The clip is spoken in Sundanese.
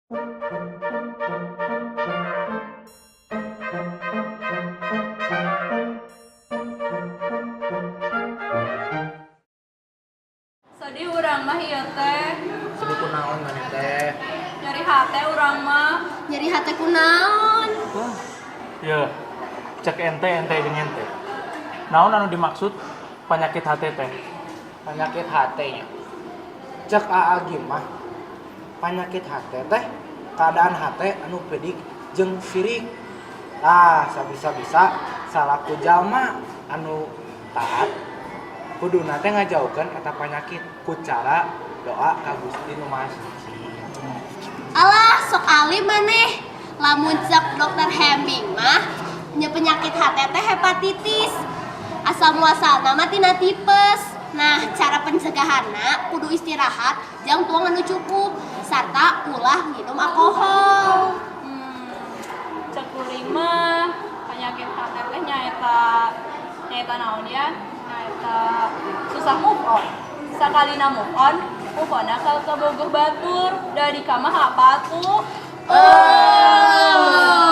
Sedih urang mah ieu teh. Sedih kunaon maneh teh? Nyeri hate urang mah. Nyeri hate kunaon? Ya, cek ente ente jeung ente. Naon anu dimaksud penyakit hati teh? Penyakit hate nya. Cek Aa Gym mah penyakit hate teh keadaan hate anu pedik jeung sirik. Ah, sabisa-bisa salaku jalma anu taat kuduna teh ngajauhkeun eta penyakit ku cara doa ka Gusti Nu Maha Suci. Alah, sok alim maneh. Lamun cek Dokter Heming mah nya penyakit hate teh hepatitis. Asal muasalna mah tina tipes. Nah, cara pencegahanna kudu istirahat jeung tuang anu cukup sarta ulah minum alkohol. Cek kuring mah penyakit hate teh nyaeta nyaeta naon ya? Nyaeta susah move on. Sakalina move on, move on ka kabogoh batur. Da di kamah apa tuh? Oh.